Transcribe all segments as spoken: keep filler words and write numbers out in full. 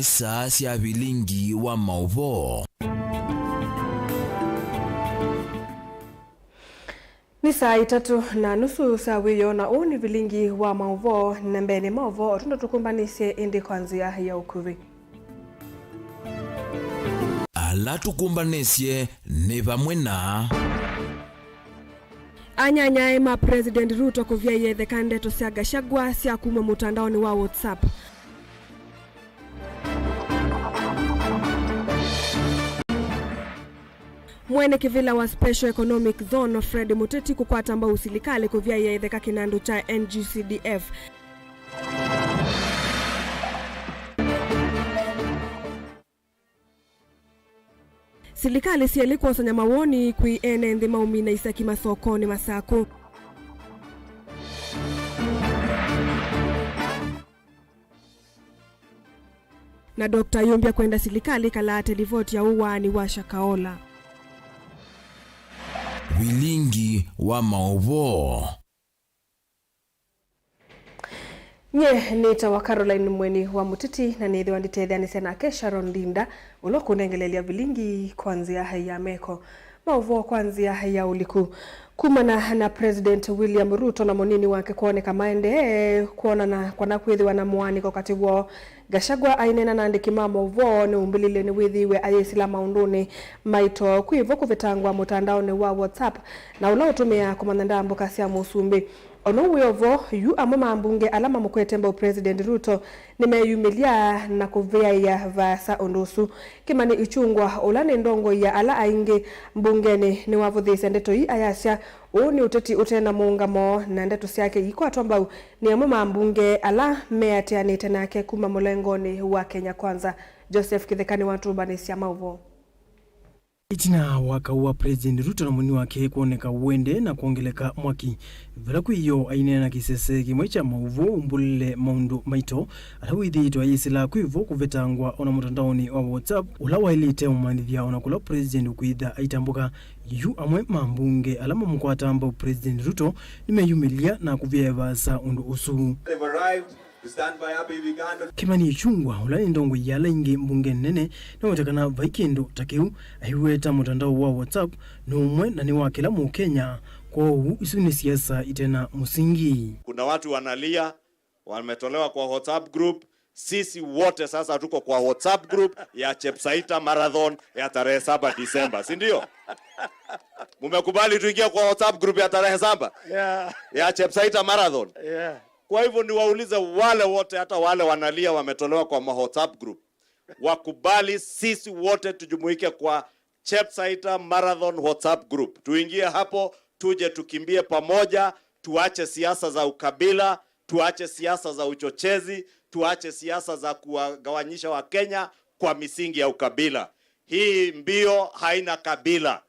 Saa sya vilingi wa maũvoo. Nĩ saa itatũ na nusu sya wĩoo, na ũũ nĩ vilingi wa maũvoo. Na mbeenĩ maũvoo, o tondũ tũkũmbanĩsye ĩndĩ kwa nzĩa ya ũkuvĩ. Ala tũkũmbanĩsye nĩ vamwe na. Anyanyae ma President Ruto kũvyaĩa ĩtheka ndeto sya Gachagua sya kuma mũtandaonĩ wa WhatsApp. Mwene kĩvĩla wa Special Economic Zone, Fred Muteti, kũkwata mbau silikalĩ kũvyaĩa ĩtheka kĩnandũ kya N G C D F. Silikalĩ syelĩ kwosany'a mawoni kwĩ ene nthĩ maumina isaki masokonĩ Masakũ. Na Doctor ayũmbya kwenda silikalĩ ĩkalaate livoti ya ũwaani wa Shakahola. Vilingi wa maũvoo. Nyie nĩtawa Caroline Mweni wa Mũtiti, na nĩthĩwa nditetheanĩsya nake Sharon Ndinda, ũla ũkũnengeleelya vilingi kwa nzĩa ya meko. Maũvoo kwa nzĩa ya ũliku. Kumana na President William Ruto na mũnini wake kwoneka maendee kwonana kana kwĩthĩwa na mũaanĩko katĩ woo, Gachagua aineena na andĩki ma maũvoo nĩ ũmbĩlĩlye nĩwĩthĩiwe ayĩsĩla maũndũnĩ maito kwĩvo kũvetangwa mũtandaonĩ wa WhatsApp, na ũla ũtũmĩaa kũmanya ndambũka sya mũsumbĩ. Ona wĩ o vo, yu amwe ma ambunge ala mamũkwete mbau President Ruto nĩmeyumĩlya na kũvyaĩa vaasa ũndũ ũsu. Kimani Ichung'wah, ũla nĩ ndongoi ya ala aingĩ mbungenĩ, nĩwavũthĩĩsya ndeto ii ayasya, ũũ nĩ ũteti ũte na mũũngamo, na ndeto syake iikwatwa mbau nĩ amwe ma ambunge ala meatĩanĩte nake kuma mũlengonĩ wa Kenya Kwanza. Joseph Kĩtheka nĩwatũmbanĩsya maũvoo. Ĩtina wa kaũ wa President Ruto na mũnini wake kwoneka wende na kwongeleka mwaki, vala kwĩ ĩyoo aineena na kĩsese kĩmwe kya maũvoo ũmbũlĩle maũndũ maito ala wĩthĩĩtwe ayĩsĩla kwĩvo kũvetangwa ona mũtandaonĩ wa WhatsApp, ũla waĩlĩte ũmanyĩthya ona kũla President ũkwĩtha aitambũka. Yu amwe ma mbunge ala mamũkwata mbau President Ruto nĩmeyumĩlya na kũvyaĩa vaasa ũndũ ũsu. Kimani Ichung'wah, ũla nĩ ndongoi ya ala aingĩ mbunge nene, nĩwaweta kana vai kĩndũ ta kĩu aiweta mũtandao wa WhatsApp nĩ ũmwe na nĩ wa kĩla Mũkenya, kwoou isu nĩ siasa itena mũsingi. Kuna watu wanalia, wametolewa kwa WhatsApp group. Sisi wote sasa tuko kwa WhatsApp group ya Chepsaita Marathon ya tarehe saba Disemba, si ndio? Mumekubali tuingie kwa WhatsApp group ya tarehe saba? Yeah. Ya Chepsaita Marathon? Yeah. Kwa hivyo niwaulize wale wote, hata wale wanalia wametolewa kwa ma WhatsApp group, wakubali sisi wote tujumuike kwa Chepsaita Marathon WhatsApp group. Tuingie hapo, tuje tukimbie pamoja, tuache siasa za ukabila, tuache siasa za uchochezi, tuache siasa za kuwagawanyisha Wakenya kwa misingi ya ukabila. Hii mbio haina kabila.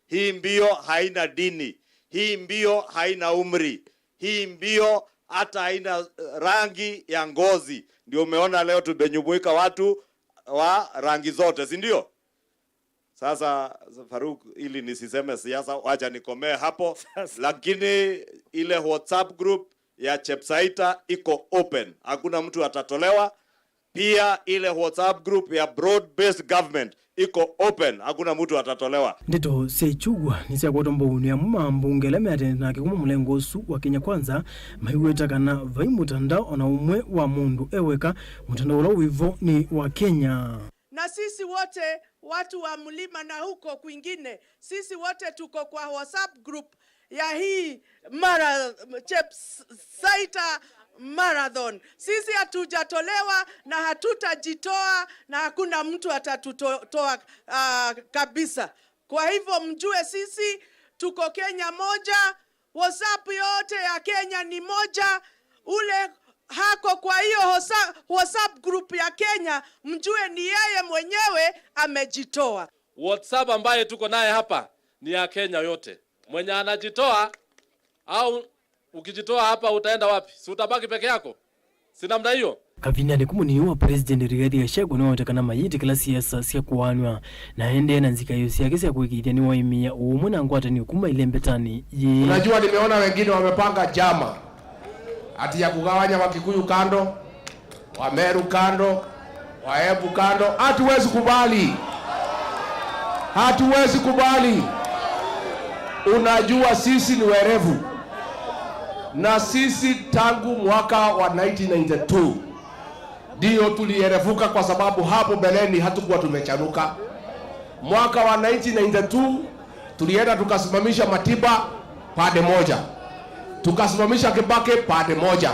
Hii mbio haina dini. Hii mbio haina umri. Hii mbio hata haina, eh, rangi ya ngozi. Ndio umeona leo tumenyumuika watu wa rangi zote, si ndio? Sasa, Faruk, ili nisiseme siasa, wacha nikomee hapo. Sasa. Lakini ile WhatsApp group ya Chepsaita iko open. Hakuna mtu atatolewa. Pia ile WhatsApp group ya broad based government iko open, hakuna mtu atatolewa. Ndeto sya Ichung'wah nĩsyakwatwa mbau nĩ amwe ma ambunge ala meatene nake kuma mũlengo ũsu wa Kenya Kwanza, maiweta kana vai mũtandao ona ũmwe wa mũndũ e weka, mũtandao ũla wĩvo nĩ wa Kenya. Na sisi wote watu wa mlima na huko kwingine, sisi wote tuko kwa WhatsApp group ya hii mara, Chepsaita Marathon. Sisi hatujatolewa na hatutajitoa na hakuna mtu atatutoa, ah, kabisa. Kwa hivyo mjue sisi tuko Kenya moja, WhatsApp yote ya Kenya ni moja. Ule hako kwa hiyo hosa-, WhatsApp group ya Kenya, mjue ni yeye mwenyewe amejitoa. WhatsApp ambaye tuko naye hapa ni ya Kenya yote. Mwenye anajitoa au ukijitoa hapa utaenda wapi? Si utabaki peke yako? Si namna hiyo? Kavindanĩ kũ mũnini wa President Rigathi Gachagua nĩwawetekana mayĩtĩkĩla siasa sya kũaanw'a, na aendee na nzikaĩo syake sya kũĩkĩĩthya nĩwaĩmĩĩa ũũmwe na ngwatanĩo kuma ĩlembetanĩ yĩĩ. Unajua, nimeona wengine wamepanga njama ati ya kugawanya Wakikuyu kando, Wameru kando, Waebu kando, hatuwezi kubali. Hatuwezi kubali. Unajua sisi ni werevu. Na sisi tangu mwaka wa nineteen ninety-two ndio tulierevuka, kwa sababu hapo mbeleni hatukuwa tumechanuka. Mwaka wa nineteen ninety-two tulienda tukasimamisha Matiba pande moja, tukasimamisha Kibaki pande moja,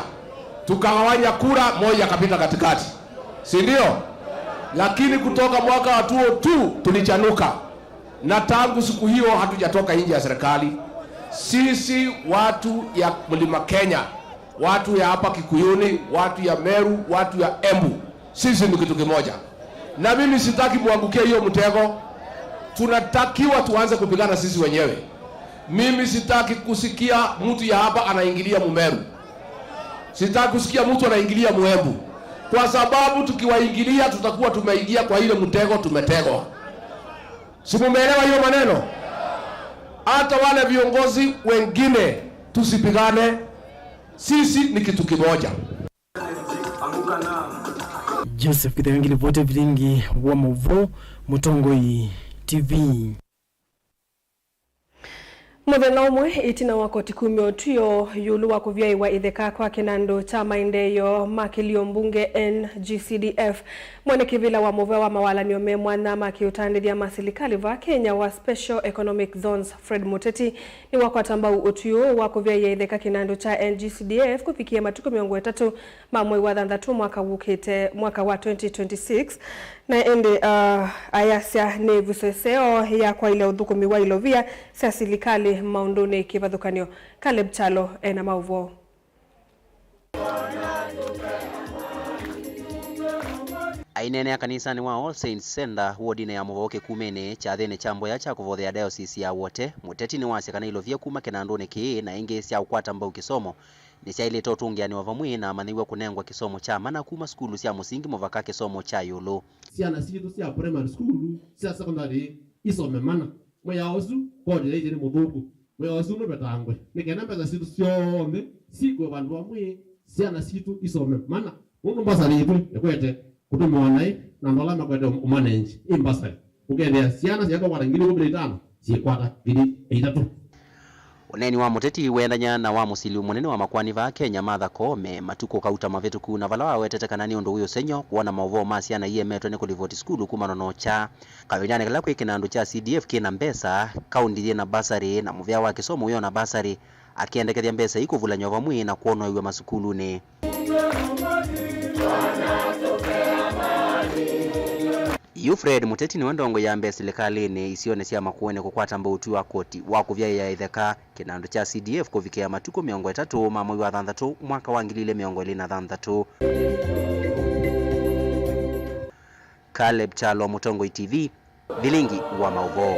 tukagawanya kura, moja kapita katikati, si ndio? Lakini kutoka mwaka wa two oh two tulichanuka, na tangu siku hiyo hatujatoka nje ya serikali. Sisi watu ya Mlima Kenya, watu ya hapa Kikuyuni, watu ya Meru, watu ya Embu, sisi ni kitu kimoja. Na mimi sitaki muangukie hiyo mtego. Tunatakiwa tuanze kupigana sisi wenyewe. Mimi sitaki kusikia mtu ya hapa anaingilia Mumeru. Sitaki kusikia mtu anaingilia Muembu. Kwa sababu tukiwaingilia, tutakuwa tumeingia kwa ile mtego tumetegwa. Si mumeelewa hiyo maneno? Hata wale viongozi wengine tusipigane. Sisi ni kitu kimoja. Joseph Kithenga, ngilivoti vilingi wa mauvoo, Mũtongoi T V. Mũthenya ũmwe ĩtina wa koti kumya ũtw'ĩo ĩũlũ wa kũvyaĩwa ĩtheka kwa kĩnandũ kya maendeeo ma kĩlio mbunge N G C D F, mwene kĩvĩla wa mũvea wa mawalany'o me mwanya ma kĩũtandĩthya ma silikalĩ vaa Kenya wa Special Economic Zones, Fred Mũteti, nĩwakwata mbau ũtw'ĩo wa kũvyaĩa ĩtheka kĩnandũ kya N G C D F kũvikĩa matukũ mĩongo ĩtatũ ma mwei wa thanthatũ mwaka wũkĩte, mwaka wa twenty twenty-six, na ĩndĩ, uh, ayasya nĩ ĩvuso ĩseo ya kwaĩlya ũthũkũmi wa ilovia sya silikalĩ maũndũnĩ kĩvathũkany'o. Caleb Kyalo ena maũvoo. Aineenea kanisanĩ wa All Saints Center, wodinĩ ya Mũvoo Kĩkumĩnĩ, kyathĩnĩ kya mboya kya kũvothea diocese ya Wote, Mũteti nĩwasya kana ilovia kuma kĩnandũnĩ kĩĩ na ingĩ sya ũkwata mbau kĩsomo nĩsyaĩlĩte ũtũngĩanĩwa vamwe na amanyĩw'a kũnengwa kĩsomo kya mana kuma sukulu sya mũsingi mũvaka kĩsomo kya ĩũlũ. Syana sitũ sya primary school, sya secondary isome mana. Mwĩao ũsu koti yaisye nĩ mũthũku. Mwĩao ũsu nũvetangwe nĩ kenda mbesa sitũ syonthe sikw'e vandũ vamwe, syana sitũ isome mana. Nũndũ mbasarĩ itũ ĩkwete kũtũmĩwa naĩ na andũ ala makwete ũmanenji, ĩ mbasarĩ. Ũkethĩa syana syaĩle kwata ngili ĩkũmi na itano, syĩkwata ngili itatũ. Ũneeni wa Mũteti wĩendany'a na wa mũsili mũnene wa makoani vaa Kenya, Martha Koome, matukũ kauta mavĩtũku, na vala wawetete kana nĩ ũndũ wĩ ũsengy'o kwona maũvoo ma syana iemetwe nĩ kũlivoti sukulu kumana na ũkya kavindanĩ kala kwĩ kĩnandũ kya C D F kĩ na mbesa, kaunti yĩ na basarĩ, na mũvea wa kĩsomo wĩ o na basarĩ, akĩendekethya mbesa ii kũvulany'wa vamwe na kwonow'a masukulunĩ. Yu Fred Mũteti nĩwe ndongoi ya mbee silikalĩnĩ isionĩ sya Makueni kũkwata mbau ũtwi wa koti wa kũvyaĩa ĩtheka kĩnandũ kya C D F kũvikĩa matukũ mĩongo ĩtatũ ma mwei wa thanthatũ mwaka wa ngili ilĩ mĩongo ĩlĩ na thanthatũ. Caleb Kyalo, Mũtongoi T V, vilingi wa maũvoo.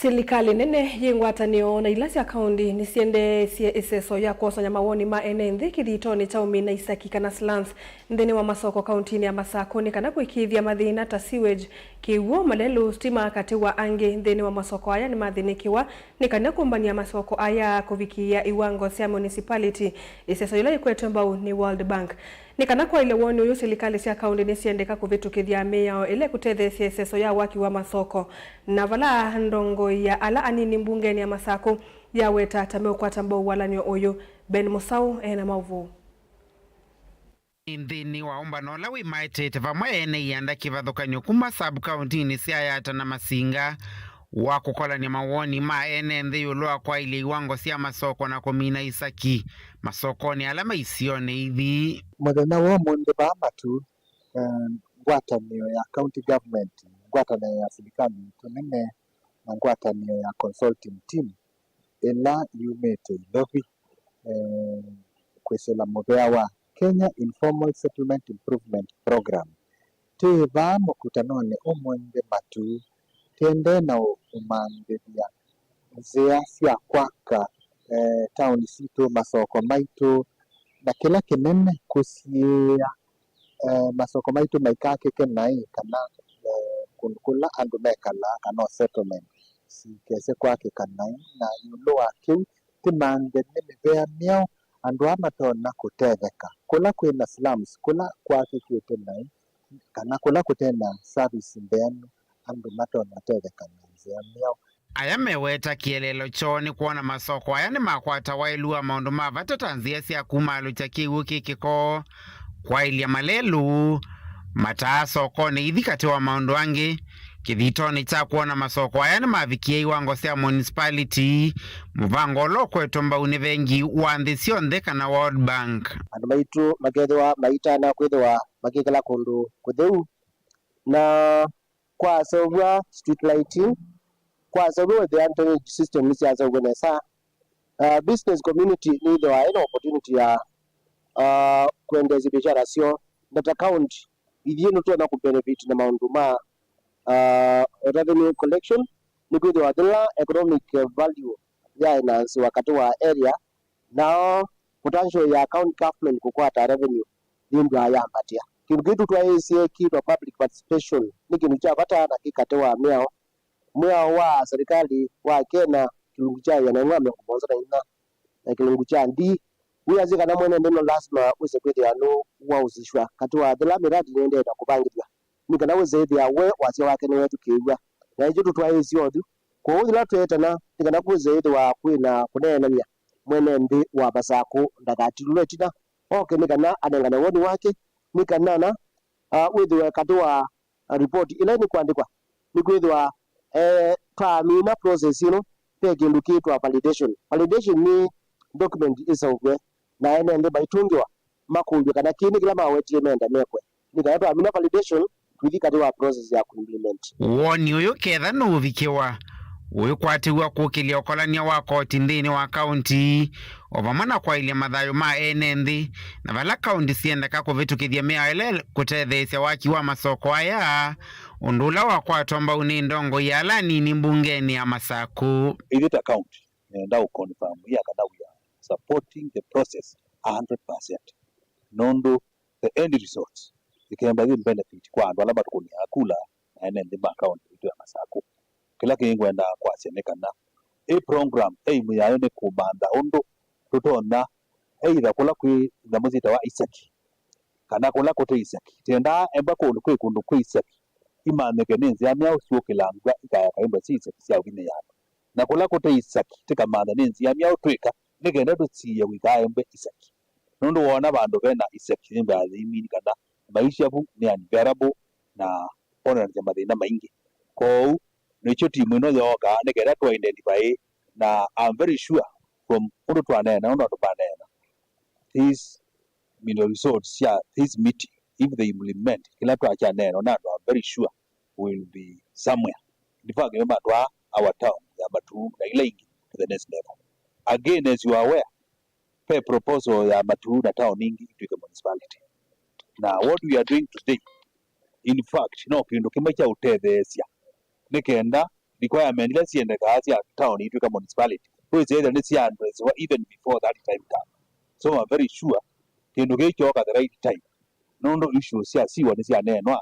Silikalĩ nene yĩ ngwatanĩo na ila sya kaũnti nĩsiendeesye ĩseso ya kwosany'a mawoni ma ene nthĩ kĩthitonĩ kya ũmina isaki kana slums nthĩnĩ wa masoko kaũntinĩ ya Masakũ nĩ kana kũĩkĩĩthya mathĩna ta sewage, kĩw'ũ, malelũ, stima, katĩ wa angĩ nthĩnĩ wa masoko aya nĩmathĩnĩkĩwa nĩ kana kũmbany'a masoko aya kũvikĩĩa iwango sya municipality, ĩseso yĩla yĩkwetwe mbau nĩ World Bank. Nĩ kana kwaĩlya woni ũyũ, silikalĩ sya kaũnti nĩsiendeka kũvĩtũkĩthya mĩao ĩla ĩkũtetheesya ĩseso ya waki wa masoko, na vala ndongoi ya ala anini mbungenĩ ya Masakũ yaweta ta meũkwata mbau walany'o ũyũ. Ben Mũsaũ ena maũvoo. Nthĩnĩ wa ũmbano ũla wĩmaĩtĩte vamwe ene ianda kĩvathũkany'o kuma sub-kaũntinĩ sya Yatta na Masinga, wa kũkolany'a mawoni ma ene nthĩ ĩũlũ wa kwaĩlya iwango sya masoko na kũmina isaki masokonĩ ala me isionĩ ithi. Mũthenya wa ũmũnthĩ vaa Matu, eh, ngwatanĩo ya county government, ngwatanĩo ya silikalĩ itũ nene na ngwatanĩo ya consulting team ĩla yumĩte Ilovi, eh, kwĩsĩla mũvea wa Kenya Informal Settlement Improvement Program. Twĩ vaa mũkutanonĩ ũmũnthĩ Matu, tũendee na ũ-, ũmanyĩthya nzĩa sya kwaka, eh, taoni sitũ, masoko maitũ, na kĩla kĩnene kũsiĩĩa, eh, masoko maitũ maikakĩke naĩ, kana, eh, kũndũ kũla andũ mekalaa, kana o settlement, sikese kwakĩka naĩ. Na ĩũlũ wa kĩu, tũmanthe nĩ mĩvea myaũ andũ aa matonya kũtetheka. Kũla kwĩ na slums, kũla kwakĩkĩte naĩ, kana kũla kũte na service ntheanu, andũ matonya ũtetheka na nzĩa myaũ. Aya meweta kĩeleelo kyoo nĩ kwona masoko aya nĩmakwata waĩlu wa maũndũ ma vata ta nzĩa sya kumaalũkya kĩw'ũ kĩ kĩko, kwaĩlya malelũ, mataa sokonĩ ithi katĩ wa maũndũ angĩ. Kĩthitonĩ kya kwona masoko aya nĩmavikie iwango sya municipality, mũvango ũla ũkwetwe mbau nĩ vengi wa nthĩ syonthe kana World Bank. Andũ maitũ makethĩwa maitana kwĩthĩwa makĩkala kũndũ kũtheu, na kwaseũvw'a street lighting, kwaseũvw'a wĩthĩa drainage system nĩsyaseũvw'e nesa. Uh, business community nĩĩthĩwa ĩna opportunity ya, uh, kwendeesya biashara syoo. Ndata county ithyĩ nĩtũtonya kũbenefit na maũndũ ma, uh, revenue collection, nĩkwĩthĩwa yĩla economic value ya enhance wa katĩ wa area, nao potential ya county government kũkwata revenue yĩndwaa yambatĩa. Kĩndũ kĩu tũtwaĩĩsye kĩtwa public participation nĩ kĩndũ kya vata na kĩ katĩ wa mĩao. Mwĩao wa serikali wa Kenya kĩlungu kya ĩana ĩmwe na mĩongo mũonza na inya na kĩlungu kya D wĩasya kana mwene nthĩ no lasima wĩse kwĩthĩwa nũwausishwa katĩ wa yĩla mĩradi nĩendeee na kũvangĩthw'a, nĩ kana wĩse ĩthĩa we wasya wake nĩwethukĩĩw'a. Na nĩkyo tũtwaĩĩsye oyu. Kwoou yĩla tweetana nĩ kana kwĩse ĩthĩwa kwĩ na kũneenany'a, mwene nthĩ wa Masakũ ndakatilũlwe ĩtina, oke nĩ kana anengane woni wake, nĩ kana na, ah, wĩthĩwe katĩ wa, ah, ripoti ĩla nĩkwandĩkwa. Nĩkwĩthĩwa, eh, twamina process ĩno, ve kĩndũ kĩĩtwa validation. Validation nĩ document ĩseũvw'e na ene nthĩ maitũngĩwa makũlw'e kana kĩĩ nĩ kĩla mawetie menda mekwe. Nĩ kana twamina validation, tũithi katĩ wa process ya kũimplement. Woni ũyũ ketha nũũvikĩwa, ũikwatĩw'a kũkĩlya ũkolany'a wa koti nthĩnĩ wa kaunti, o vamwe na kwaĩlya mathayũ ma ene nthĩ, na vala kaunti syendeka kũvĩtũkĩthya mĩao ĩla kũtetheesya waki wa masoko aya, ũndũ ũla wakwatwa mbau nĩ ndongoi ya ala anini mbungenĩ ya Masakũ. Ithyĩ ta county, nenda ũ confirm ya kana we are supporting the process a hundred percent. Nũndũ the end result ĩkenda yĩ benefit kwa andũ ala matũkũnĩaa kula na ene nthĩ ma kaunti itũ ya Masakũ. Kĩla kĩngĩ ngwenda kwasya nĩ kana ĩ program aim yayo nĩ kũmantha ũndũ tũtonya either kũla kwĩ nyamũ syĩtawa isaki kana kũla kũte isaki. Twendaa embwa kũndũ kwĩ kũndũ kwĩ isaki imanyĩke nĩ nzĩa myaũ syũkĩlangw'a ikaya kaĩndwa syĩ isaki sya ũvinyĩĩa andũ. Na kũla kũte isaki tĩkamantha nĩ nzĩa myaũ twĩka nĩ kenda tũsiĩe kũikaa embwe isaki. Nũndũ woona vandũ ve na isaki nĩmbaa thĩimini kana maisha vu nĩ unbearable na kwonanasya mathĩna maingĩ. Kwoou nĩkyo timu ĩno yooka nĩ kenda tũ identify, na I'm very sure from ũndũ twaneena, ũndũ andũ maneena, these mineral resource sya this meeting, if they implement kĩla twakyaneena na andũ, I'm very sure will be somewhere. In fact, nĩmatwaa our town ya Matuu na ila ingĩ to the next level. Again, as you are aware, ve proposal ya Matuu na town ingĩ itwĩke municipality. Na what we are doing today, in fact, no kĩndũ kĩmwe kya ũtetheesya nĩ kenda requirement ila siendekaa sya town itwĩka municipality, wĩsĩ ethĩwa nĩ sya addressiwa even before that time come. So I'm very sure kĩndũ kĩĩ kyooka the right time, nũndũ issues sya sewer nĩsyaneenwa,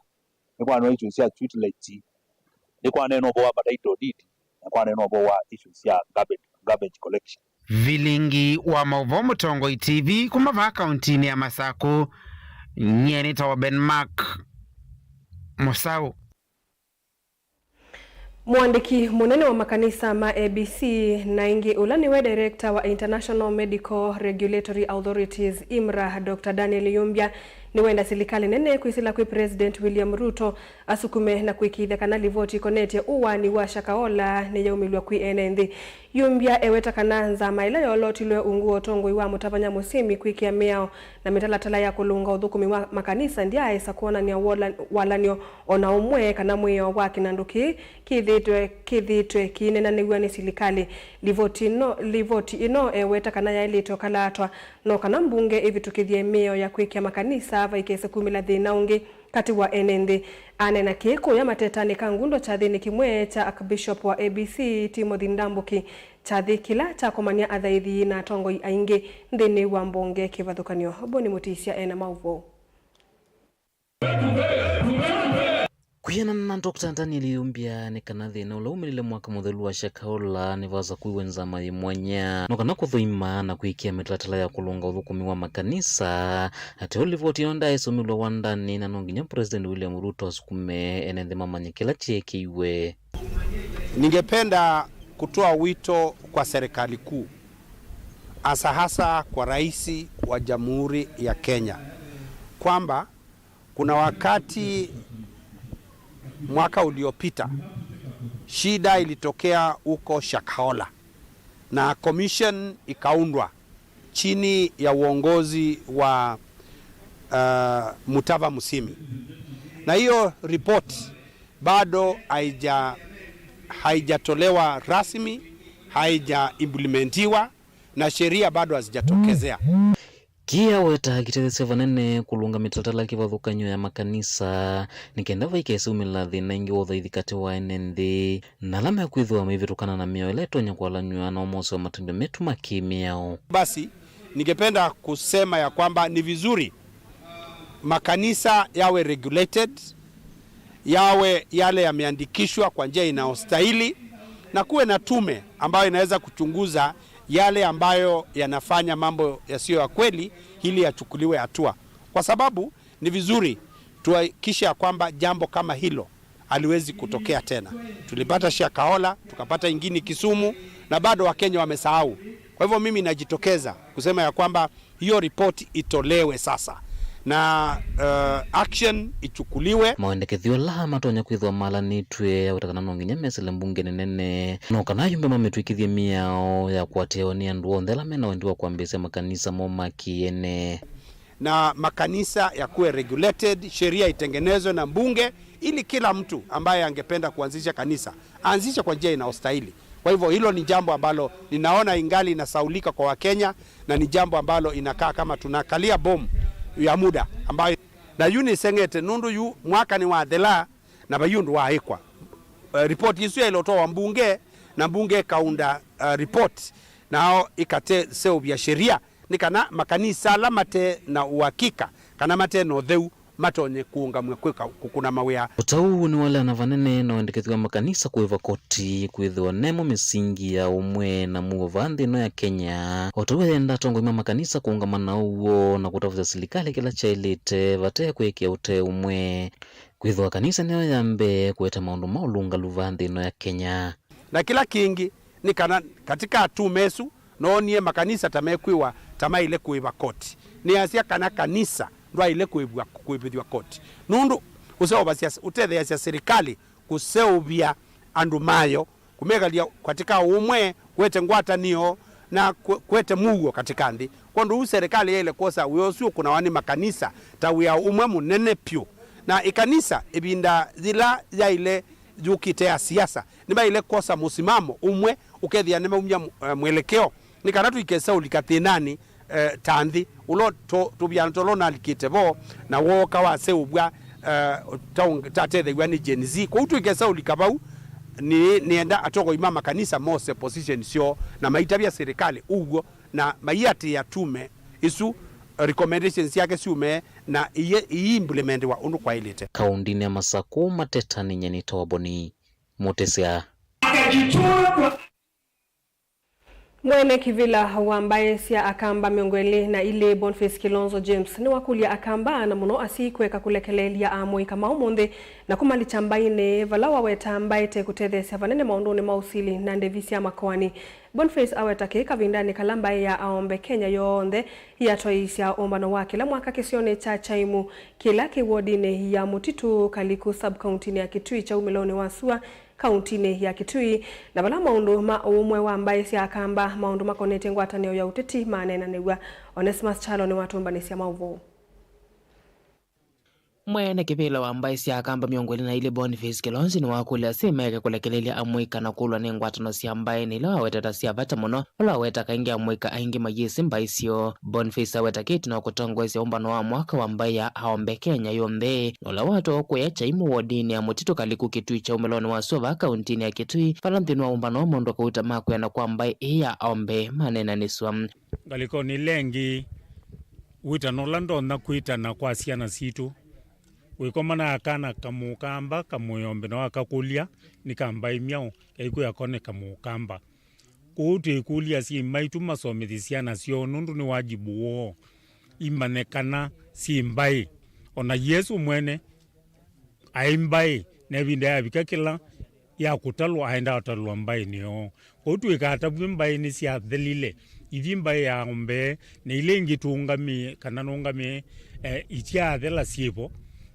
nĩkwaneenwa issues sya street lights, nĩkwaneenwa ũvoo wa ma title deed, na kwaneenwa ũvoo wa issues sya garbage, garbage collection. Vilingi wa maũvoo Mũtongoi T V kuma vaa kauntinĩ ya Masakũ, nyie nĩtawa Ben Mark Mũsaũ. Mũandĩki mũnene wa makanisa ma A B C na ĩngĩ ũla nĩwe director wa International Medical Regulatory Authorities, imra, Doctor Daniel Yumbya, nĩwenda silikalĩ nene kwĩsĩla kwĩ President William Ruto asukume na kũĩkĩĩthya kana livoti ĩkonetye ũaani wa Shakahola nĩyaumĩlw'a kwĩ ene nthĩ. Yumbya eweta kana nzama ĩla yoolotilwe ungu wa ũtongoi wa Mũtavany'a Mũsyĩmi kwĩkĩa mĩao na mĩtalatala ya kũlũnga ũthũkũmi wa makanisa ndyaaĩsa kwonany'a wola-, walany'o o na ũmwe kana mwĩao wa kĩnandũ kĩĩ kĩthĩĩtwe, kĩthĩĩtwe kĩineenanĩw'a nĩ silikalĩ. Livoti ĩno, livoti ĩno eweta kana yaĩlĩte ũkalaatwa, no kana mbunge ĩvĩtũkĩthye mĩao ya kwĩkĩa makanisa vaikese kumĩla thĩna ũngĩ katĩ wa ene nthĩ. Aneena kĩĩ kũya Matetanĩ ka Ngundo kyathĩnĩ kĩmwe kya Archbishop wa A B C, Timothy Ndambũki, kyathĩ kĩla kyakomany'a athaithi na atongoi aingĩ nthĩnĩ wa mbunge kĩvathũkany'o. Boni Mũtĩsya ena maũvoo. Kwĩ Kwĩanana na Doctor Daniel Yumbia, nĩ kana thĩna ũla umĩlile mwaka mũthelu wa Shakahola nĩ vaasa kũiwe nzama yĩ mwanya no kana kũthũima na kwĩkĩa mĩtalatala ya kũlũnga ũthũkũmi wa makanisa. Ateo livoti ĩno ndyaĩsomilwe wandanĩ, na no nginya President William Ruto asukume ene nthĩ mamanye kĩla kyeekĩiwe. Ningependa kutoa wito kwa serikali kuu, hasa hasa kwa Rais wa Jamhuri ya Kenya, kwamba kuna wakati mwaka uliopita, shida ilitokea huko Shakahola na commission ikaundwa chini ya uongozi wa, uh, Mutava Musyimi, na hiyo report bado haija haijatolewa rasmi, haija implementiwa, na sheria bado hazijatokezea. Kĩĩ aweta kĩtetheesya vanene kũlũnga mĩtalatala kĩvathũkany'o ya makanisa nĩ kenda vaikese umĩla thĩna ĩngĩ wa ũthaithi katĩ wa ene nthĩ na ala mekwĩthĩwa maivĩtũkana na mĩao ĩla ĩtonya kũalanw'a na ũmosyo wa matambya metu ma kĩ-mĩao. Basi, ningependa kusema ya kwamba ni vizuri makanisa yawe regulated, yawe yale yameandikishwa kwa njia inayostahili, na kuwe na tume ambayo inaweza kuchunguza yale ambayo yanafanya mambo yasiyo ya kweli ili yachukuliwe hatua, kwa sababu ni vizuri tuhakikishe ya kwamba jambo kama hilo haliwezi kutokea tena. Tulipata Shakahola, tukapata ingine Kisumu, na bado Wakenya wamesahau. Kwa hivyo mimi najitokeza kusema ya kwamba hiyo report itolewe sasa na, uh, action ichukuliwe. Mawendekethyo ala matonya kwĩthĩwa malanĩtw'e aweta kana no nginya mesele mbungenĩ nene no kana ayumbe mamĩtw'ĩkĩthye mĩao ya kũatĩĩawa nĩ andũ onthe ala mena wendi wa kwambĩĩsya makanisa moo ma kĩ-ene. Na makanisa yakuwe regulated, sheria itengenezwe na mbunge ili kila mtu ambaye angependa kuanzisha kanisa aanzishe kwa njia inayostahili. Kwa hivyo hilo ni jambo ambalo ninaona ingali inasaulika kwa Wakenya, na ni jambo ambalo inakaa kama tunakalia bomu ya muda ambayo, na yu nĩseng'ete nũndũ yu mwaka nĩwathela na vai ũndũ waaĩkwa. Eh, report isu yaĩle ũtwawa mbunge, na mbunge ĩkaunda, eh, report, nao ĩkaseũvya sheria nĩ kana makanisa ala mate na ũakika kana mate na ũtheu matonye kũũngamw'a kwĩka kũkũna mawĩa. Ũtau ũũ nĩwaleana vanene na wendekethyo wa makanisa kũĩva koti kwĩthĩwa nemo mĩsingi ya ũmwe na mũuo vaa nthĩ ĩno ya Kenya. O ta ũu ayenda atongoi ma makanisa kũũngama na ũw'o na kũtavũsya silikalĩ kĩla kyaĩlĩte vate kwĩkĩa ũte ũmwe. Kwĩthĩwa kanisa nĩyo ya mbee kũete maũndũ ma ũlũngalu vaa nthĩ ĩno ya Kenya. Na kĩla kĩngĩ nĩ kana katika atume asu noonie makanisa ta mekwĩwa ta maĩle kũĩva koti. Nĩasya kana kanisa ndwaĩle kũĩvw'a, kũĩvĩthw'a koti. Nũndũ ũseũvasya, ũtetheeasya silikalĩ kũseũvya andũ mayo, kũmekalya katika ũmwe, kũete ngwatanĩo, na kũ-, kũete mũuo katika nthĩ. Kwondũ ũu silikalĩ yaĩle kwosa wĩa ũsu ũkũnawa nĩ makanisa ta wĩa ũmwe mũnene pyũ. Na ĩkanisa ĩvinda yĩla yaĩle yũkĩte ya siasa, nĩmaĩle kwosa mũsimamo ũmwe ũkethĩa nĩmaumya mw-, eh, mwelekeo, nĩ kana tũikesa ũlika thĩnanĩ, eh, ta nthĩ. Ũla to-, tũviano tũla ũnalikĩte vo, na wooka waseũvw'a, eh, ta ũng-, tatethew'a nĩ Gen Z. Kwoou tũikesa ũlika vau, nĩ, nĩenda atongoi ma makanisa mose position syoo na maitavya silikalĩ ũw'o, na maiatĩĩa tume isu, eh, recommendations syake syume na iye-, iiimplementiwa ũndũ kwaĩlĩte. Kaũndĩnĩ ya Masakũ, mateta nĩ Nyenita wa Boni Mũtĩsya. Mwene kĩvĩla wa mbaĩ sya Akamba mĩongo ĩlĩ na ilĩ, Boniface Kilonzo James, nĩwakũlya Akamba, na mũno asyai, kũeka kũlekeleelya amũika ma ũmũnthĩ na kũmalikya mbaĩnĩ, vala waweta mbaĩ te kũtetheesya vanene maũndũnĩ ma ũsili na ndĩvi sya makoani. Boniface aweta kĩĩ kavindanĩ kala mbaĩ ya Aombe Kenya yonthe yatwaĩĩsya ũmbano wa kĩla mwaka kĩsionĩ kya Chaimu, kĩla kĩ wodinĩ ya Mũtitũ Kaliku, sub-kauntinĩ ya Kitui kya umĩlonĩ wa sua, kauntinĩ ya Kitui, na vala maũndũ ma ũũmwe wa mbaĩ sya Akamba, maũndũ makonetye ngwatanĩo ya ũteti maneenanĩw'a. Onesimus Kyalo nĩwatũmbanĩsya maũvoo. Mwene kĩvĩla wa mbaĩ sya Akamba mĩongo ĩlĩ na ilĩ, Boniface Kilonzo, nĩwakũlya asyai maeke kũlekelelya amũika na kũlwa nĩ ngwatanĩo sya mbaĩnĩ ila waweta ta sya vata mũno, vala waweta kaingĩ amũika aingĩ mayĩsĩ mbaĩ syoo. Boniface aweta kĩtino kũtongoesya ũmbano wa mwaka wa mbaĩ ya Aombe Kenya yonthe, na ũla watwawa kũya Chaimu wodinĩ ya Mũtitũ Kaliku Kitui kya umĩlonĩ wa sua vaa kauntinĩ ya Kitui, vala nthĩnĩ wa ũmbano wa maũndũ kauta ma kwĩana kwa mbaĩ ĩĩ ya Aombe maneenanĩsw'a. Ngalĩkonĩ ĩla ĩngĩ, wĩtano ũla ndonya kwĩtana kwa syana sitũ Wĩkomana na kana kamũkamba, kamwĩombe na wakakũlya nĩ ka mbaĩ myaũ, kaikwĩa ko nĩ kamũkamba. Kwoou twĩkũlya asyai maitũ masomethye syana syoo, nũndũ nĩ wajibu woo imanye kana syĩ mbaĩ. O na Yesũ mwene aĩ mbaĩ, na ĩvinda yavika kĩla ya kũtalwa, aendaa ũtalwa mbaĩnĩ yoo. Kwoou tũikatavw'e mbaĩnĩ syathelile, ithi mbaĩ ya mbee, na ila ingĩ tũũngamĩe, kana nũngamĩe, eh, ityaathela syĩvo,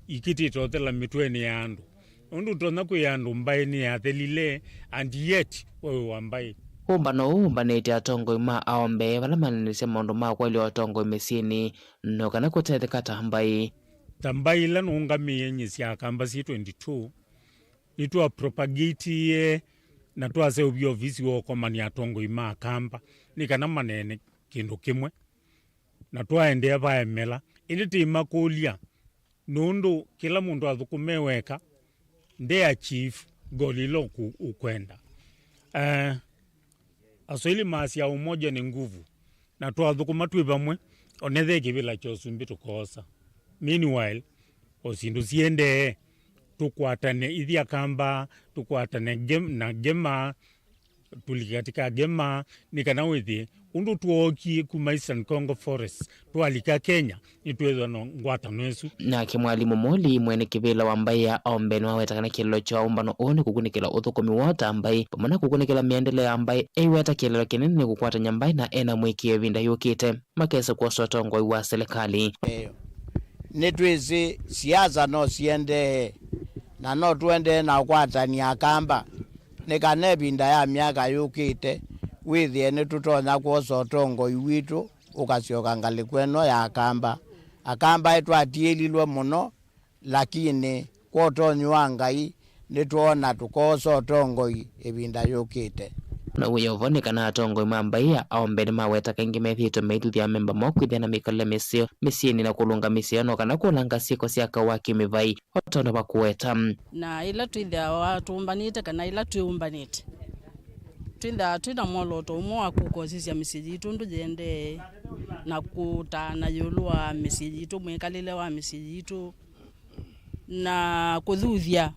ikĩtĩte ũthela mĩtwenĩ ya andũ. Nũndũ ũtonya kwĩa andũ mbaĩ nĩyathelile, and yet we wĩ wa mbaĩ. Ũmbano ũũ ũmbanĩtye atongoi ma aombee vala maneenesya maũndũ ma kwaĩlya ũtongoi mĩsyĩnĩ, no kana kũtetheka ta mbaĩ. Ta mbaĩ ila nũngamĩe nyie sya Akamba syĩ twenty-two, nĩtwapropagatie na twaseũvya ovisi wa ũkomania atongoi ma Akamba nĩ kana maneene kĩndũ kĩmwe, na twaendea vaemela. Ĩndĩ tĩimakũlya, nũndũ kĩla mũndũ athũkũme weka, nde achieve goal ila ũku-, ũkwenda. Eh, Aswahili maasya, "Umoja ni nguvu," na twathũkũma twĩ vamwe, onethe kĩvĩla kya ũsumbĩ tũkoosa. Meanwhile, o syĩndũ siendee, tũkwatane ithi Akamba, tũkwatane Gem-, na Gema, tũlike katika Gema, nĩ kana wĩthĩe ũndũ twookie kuma Eastern Congo Forest, twalika Kenya, nĩtwĩthwa na ngwatano ĩsu. Nake mwalimũ Moli, mwene kĩvĩla wa mbaĩ ya Ombe, nĩwaweta kana kĩeleelo kya ũmbano ũũ nĩ kũkunĩkĩla ũthũkũmi woo ta mbaĩ, vamwe na kũkunĩkĩla mĩendele ya mbaĩ. Eiweta kĩeleelo kĩnene nĩ kũkwatany'a mbaĩ na ena mũĩkĩĩo ĩvinda yũkĩte makesa kwosa ũtongoi wa silikalĩ. Nĩtwĩsĩ siasa no siendee, na no tũendee na ũkwatany'a Akamba, nĩ kana ĩvinda ya myaka yũkĩte wĩthĩe nĩtũtonya kwosa ũtongoi witũ ũkasyoka ngalĩko ĩno ya Akamba. Akamba nĩtwatiĩlilwe mũno, lakini kwa ũtonyi wa Ngai, nĩtwoona tũkoosa ũtongoi ĩvinda yũkĩte. Na wĩovo nĩ kana atongoi ma mbaĩ ya Aombe nĩmaweta kaingĩ methĩĩtwe maithuthya amemba moo kwĩthĩa na mĩkalĩle mĩseo mĩsyĩnĩ na kũlũnga mĩseo, no kana kũlanga syĩko sya kaũ wa kĩmĩvaĩ, o tondũ vakũweta. Na ĩla twĩthĩawa tũũmbanĩte kana ĩla twĩũmbanĩte, twĩthĩawa twĩ na mwolooto ũmwe wa kũkosisya mĩsyĩ yitũ ũndũ yĩendee, na kũtaana ĩũlũ wa mĩsyĩ yitũ, mwĩkalĩle wa mĩsyĩ yitũ, na kũthuthya,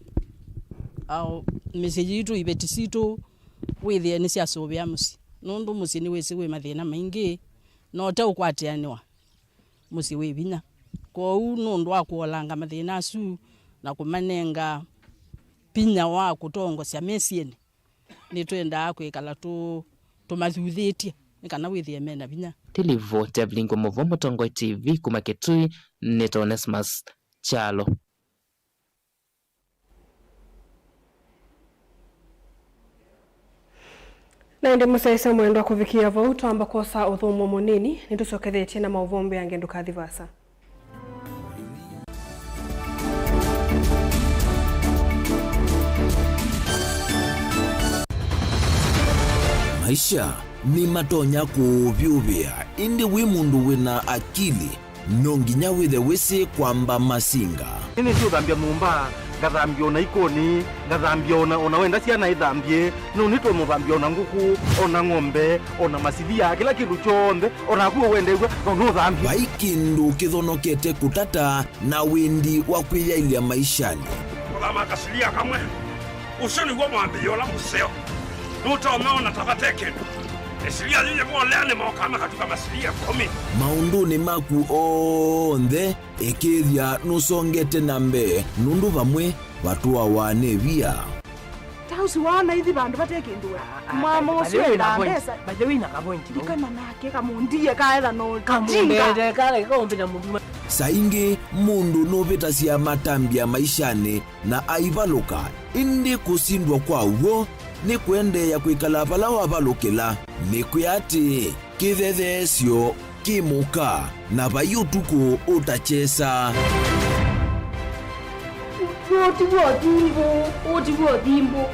ao, mĩsyĩ yitũ, iveti sitũ, wĩthĩe nĩsyasũvĩa mũsyĩ, nũndũ mũsyĩ nĩwĩsĩ wĩ mathĩna maingĩ, na ũteũkwatĩanĩwa, mũsyĩ wĩ vinya. Kwoou nũndũ wa kũolanga mathĩna asu na kũmanenga vinya wa kũtongosya mĩsyĩnĩ, nĩtwendaa kwĩkala tũ-, tũmathuthĩtye nĩ kana wĩthĩe me na vinya. Ndilivoti Evelyn Ngũmũvũ, Mũtongoi T V, kuma Kitui, nĩ Onesmus Kyalo. Na ĩndĩ mũsyaĩĩsya mwendwa, kũvikĩa vau twamba kwosa ũthũmũo mũnini, nĩtũsyokethetye na maũvoo mbeange, ndũkathi vaasa. Maisha nĩmatonya kũũvyũvĩa, ĩndĩ wĩ mũndũ wĩ na akili, no nginya wĩthe wĩsĩ kwamba masinga. Nĩnĩsĩ ũthambya nyũmba, ngathambya ona ikoni, ngathambya ona, ona wenda syana ithambye, no nĩtũmũthambya ona ngũkũ, ona ng'ombe, ona masilia, kĩla kĩndũ kyonthe, ona naku ũwendew'a, no nũthambye. Vai kĩndũ kĩthonokete kũtata na wendi wa kwĩyaĩlya maishanĩ. Kũthama kasilia kamwe, ũsu nĩw'o mwambĩĩo ũla mũseo. Nũtonya ona ta vate kĩndũ. Ĩsilia yĩyĩ molea nĩmokaa makatuka masilia ĩkũmi. Maũndũnĩ maku onthe, ĩkĩĩthya nũsongete na mbee, nũndũ vamwe vatũawa nĩ via. Ta ũsu waona ithi vandũ vate kĩndũ we. Ah, ah, mama ũsu endaa mbesa. By the way, na ka point. Ndikana nake kamũndie kaetha no kamũndete kale kaũmbĩta mũndũ. Saa ingĩ mũndũ nũvĩtasya matambya maishanĩ na aivalũka, ĩndĩ kũsindwa kwa w'o nĩ kũendeea kwĩkala vala wavalũkĩla. Nĩkwĩa atĩĩ, kĩthetheesyo kĩ mũka, na vai ũtukũ ũtakyesa. Ũũ ti w'o thimbũ, ũũ ti w'o thimbũ.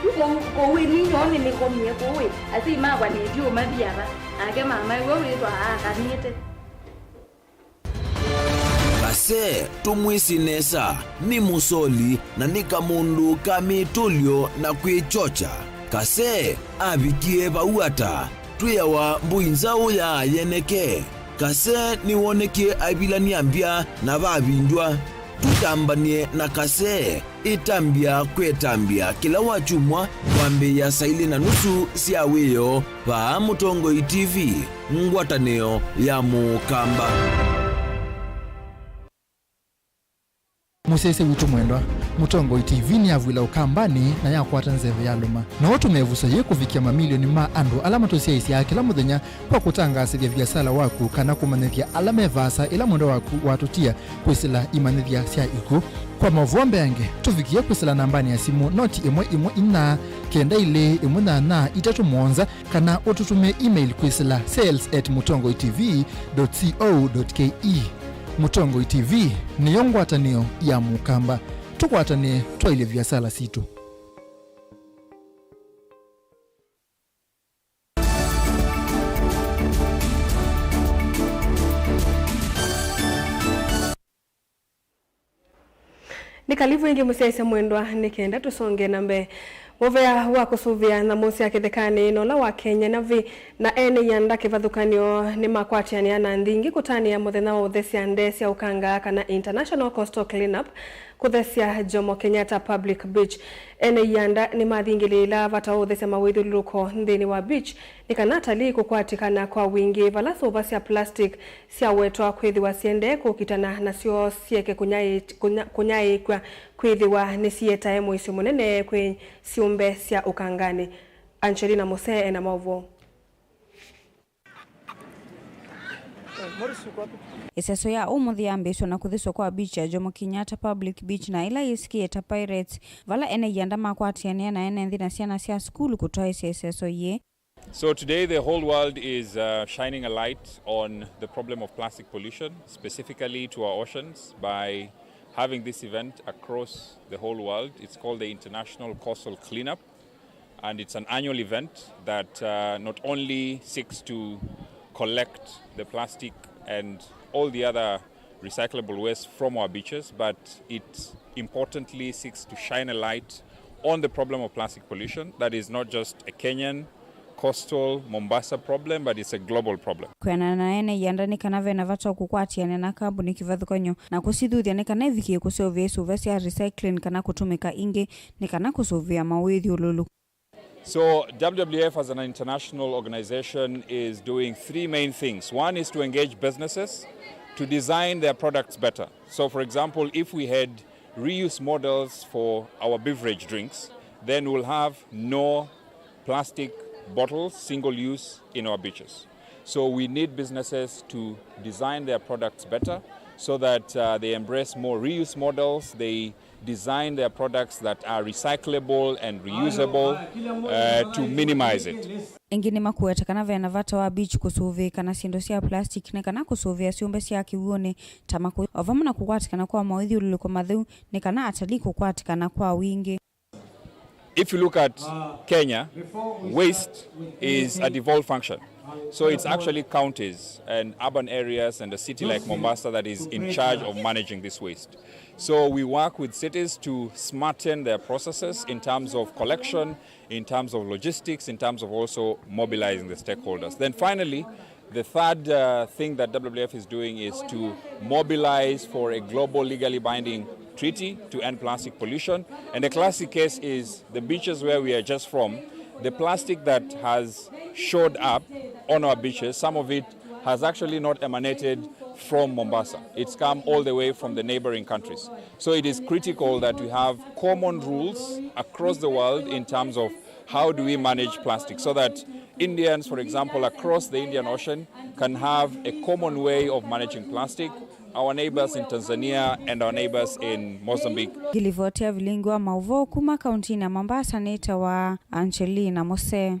Yu kũu, kũu ĩ ninyoo nĩnĩkomie kũu ĩ, asyai makwa nĩtyu ũmathi ava, nake mama ĩwe wĩthwa aakanĩte. Kase, tũmwĩsĩ nesa, nĩ mũsoli na nĩ kamũndũ ka mĩtũlyo na kwĩkyokya. Kase avikie vau ata? Twĩawa mbũi nzaũ ya yeneke. Kase nĩwonekie aivilany'a mbya na vavindw'a. Tũtambany'e na Kase, ĩtambya kwĩ ĩtambya kĩla wakyumwa kwambĩĩa saa ilĩ na nusu sya wĩoo vaa Mũtongoi T V, ngwatanĩo ya Mũkamba. Mũsyaĩĩsya witũ mwendwa, Mũtongoi T V nĩyavw'ĩla Ũkambanĩ na yakwata nzeve yalũma. No ũtũme ĩvuso yĩĩ kũvikĩa mamilioni ma andũ ala matũsyaĩĩsyaa kĩla mũthenya kwa kũtangaasĩthya viasala waku kana kũmanyĩthya ala me vaasa ĩla mwendwa waku watũtia kwĩsĩla imanyĩthya sya ikw'ũ. Kwa maũvoo mbeange, tũvikĩe kwĩsĩla nambanĩ ya simũ noti ĩmwe ĩmwe inya kenda ilĩ ĩmwe nyanya itatũ mũonza, kana ũtũtũmĩe email kwĩsĩla sales at mũtongoi T V dot co dot K E. Mũtongoi T V nĩyo ngwatanĩo ya Mũkamba. Tũkwatanĩe twaĩlye viasala sitũ. Nĩ kalivu ĩngĩ mũsyaĩĩsya mwendwa, nĩ kenda tũsonge na mbee. Mũvea wa kũsũvĩa nyamũ sya kĩthekanĩ na ũla wa Kenya Navy na ene ianda kĩvathũkany'o nĩmakwatĩanĩa na nthĩ ingĩ kũtanĩa mũthenya wa ũthesya ndee sya ũkanga kana International Coastal Cleanup kũthesya Jomo Kenyatta Public Beach. Ene ianda nĩmathingĩlĩĩla vata wa ũthesya mawĩthyũlũlũko nthĩnĩ wa beach nĩ kana atalii kũkwatĩkana kwa wingĩ vala sũva sya plastic syawetwa kwĩthĩwa siendee kũkitana nasyo syeke kũnyaĩ-, kũnya-, kũnyaĩĩkw'a kwĩthĩwa nĩsietae mũisyo mũnene kwĩ syũmbe sya ũkanganĩ. Angelina Mose ena maũvoo. Ĩseso ya ũmũnthĩ yambĩĩsw'a na kũtheswa kwa beach ya Jomo Kenyatta Public Beach, na ĩla yĩsikie ta Pirates, vala ene ianda makwatĩanĩa na ene nthĩ na syana sya sukulu kũtwaĩsya ĩseso yĩĩ. So today the whole world is, uh, shining a light on the problem of plastic pollution, specifically to our oceans, by having this event across the whole world. It's called the International Coastal Cleanup, and it's an annual event that, uh, not only seeks to collect the plastic and all the other recyclable waste from our beaches, but it importantly seeks to shine a light on the problem of plastic pollution that is not just a Kenyan coastal Mombasa problem, but it's a global problem. Kwĩanana na ene ianda nĩ kana ve na vata wa kũkwatĩanĩa na kambuni kĩvathũkany'o na kũsithuthya nĩ kana ivikĩe kũseũvya isũva sya recycling kana kũtũmĩka ĩngĩ nĩ kana kũsũvĩa mawĩthyũlũlũko. So W W F as an international organization is doing three main things. One is to engage businesses to design their products better. So for example, if we had reuse models for our beverage drinks, then we'll have no plastic bottles, single use, in our beaches. So we need businesses to design their products better so that, uh, they embrace more reuse models, they design their products that are recyclable and reusable, uh, to minimize it. Ĩngĩ nĩmakũweta kana ve na vata wa beach kũsũvĩĩka na syĩndũ sya plastic nĩ kana kũsũvĩa syũmbe sya kĩw'ũnĩ ta makũyũ, o vamwe na kũkwatĩkana kwa mawĩthyũlũlũko matheu nĩ kana atalii kũkwatĩkana kwa wingĩ. If you look at Kenya, waste is a devolved function. So it's actually counties and urban areas and a city like Mombasa that is in charge of managing this waste. So we work with cities to smarten their processes in terms of collection, in terms of logistics, in terms of also mobilizing the stakeholders. Then finally, the third, uh, thing that W W F is doing is to mobilize for a global legally binding treaty to end plastic pollution. And the classic case is the beaches where we are just from. The plastic that has showed up on our beaches, some of it has actually not emanated from Mombasa. It's come all the way from the neighboring countries. So it is critical that we have common rules across the world in terms of how do we manage plastic so that Indians, for example, across the Indian Ocean can have a common way of managing plastic, our neighbors in Tanzania and our neighbors in Mozambique. Ngilivoti ya vilingi wa maũvoo kuma kauntinĩ ya Mombasa nĩtawa Angelina Mose.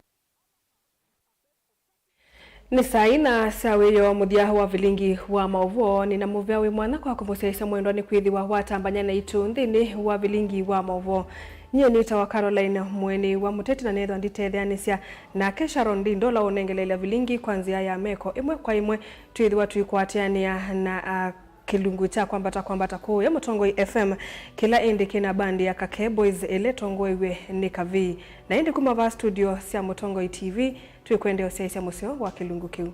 Nĩ saa ina sya wĩoo mũthya wa vilingi wa maũvoo. Nĩ na mũvea wĩ mwanya kwa kũmũsyaĩĩsya mwendwa nĩ kwĩthĩwa watambany'a naitũ nthĩnĩ wa vilingi wa maũvoo. Nyie nĩtawa Caroline Mweni wa Mũteti, na nĩthwa nditetheanĩsya nake Sharon Ndindo ũla ũnengeleelya vilingi kwa nzĩa ya meko ĩmwe kwa ĩmwe, twĩthĩwa tũikwatĩanĩa na, a, kĩlungu kya kwambata kwambata kũũya Mũtongoi F M kĩla ĩndĩ kĩna bandi ya Kake Boys ĩla ĩtongoew'e nĩ Kavii. Na ĩndĩ kuma vaa studio sya Mũtongoi T V, twĩkwendea ũsyaĩĩsya mũseo wa kĩlungu kĩu.